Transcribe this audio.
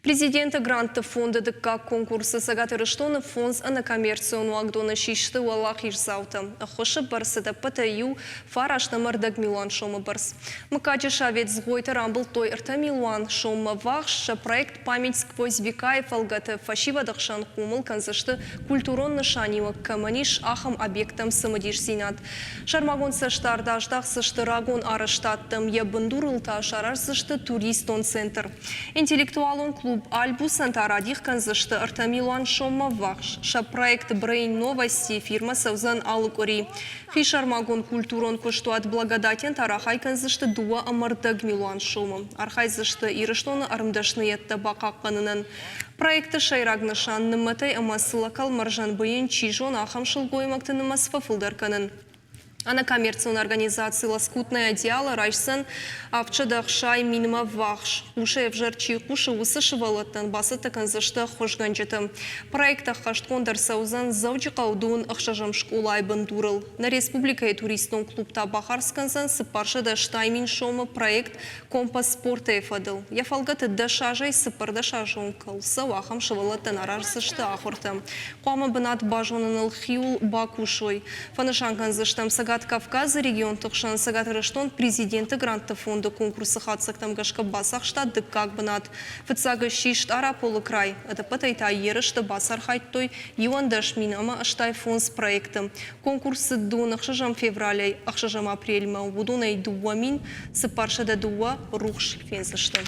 Президенты грантты фонды дыккаг конкурсы Цӕгат Ирыстоны фондз ӕнӕкоммерцион уагдоны систы уӕлахиздзаутӕ. Ӕххуысы бӕрц ӕдӕппӕтӕй иу фараст ӕмӕ ӕрдӕг милуан сомы бӕрц. Мыггаджы совет Згъойты рамбылдтой 3 милуан соммӕ ввахс. Сӕ проект «Память сквозь века»-йы фӕлгӕты фӕсивӕды хсӕн хъомыл кӕндзысты культурон нысаниуӕг кӕмӕн ис, ахӕм объекттӕм цымыдисдзинад. Сӕрмагонд цӕстдард аздахдзысты рагон арӕзтадтӕм, йӕ бындурыл та сараздзысты туристон центр. Интеллектуалон клуб «Альбус»-ӕн та радих кӕндзысты 3 милуан соммӕ ввахс. Сӕ проект «Брейн Новости» фирмӕ цӕудзӕн алы къуыри. Хисӕрмагонд культурон куыстуат «Благодатӕн» та рахай кӕндзысты 2,5 милуан сомы. Архайдзысты Ирыстоны ӕрмдӕсныйӕдтӕ бахъахъхъӕнынӕн. Проекты сӕйраг нысан нымӕтӕй ӕмӕ сылӕкӕлмӕрзӕн быйын чи зоны, ахӕм сылгоймӕгты нымӕц фӕфылдӕр кӕнын. Ӕнӕкоммерцион организаци «Лоскутное одеяло» райсдзӕн 760 минмӕ ввахс. Хъусӕй ӕвзӕр чи хъусы, уыцы сывӕллӕттӕн бацӕттӕ кӕндзысты ӕххуысгӕнджыты. Проект ӕххӕстгонд ӕрцӕудзӕн Дзӕуджыхъӕуы дон ӕхсӕзӕм скъолайы бындурыл. Нӕ республикӕйы туристон клуб та бахардз кӕндзӕн 480 000 сомы проект «Компас спорта»-йы фӕдыл. Йӕ фӕлгӕты 10 азӕй 14 азы онг кӕуыл цӕуы, ахӕм сывӕллӕттӕн араздзысты ахуыртӕ. Хъуамӕ бынат базоныныл хиуыл бакусой. Фӕнысан кӕндзыстӕм, Цӕгат Кавказы регионты хсӕн Цӕгат Ирыстон Президенты грантты фонды конкурсы хатдзӕгтӕм гӕсгӕ бацахста дыккаг бынат. Фыццаг ссис Стъараполы край. Ӕдӕппӕтӕй та ерысты бацархайдтой 11 085 проекты. Конкурс цыд дон 6 февралӕй 6 апрельмӕ. Уыдонӕй 2402 рухс фендзысты.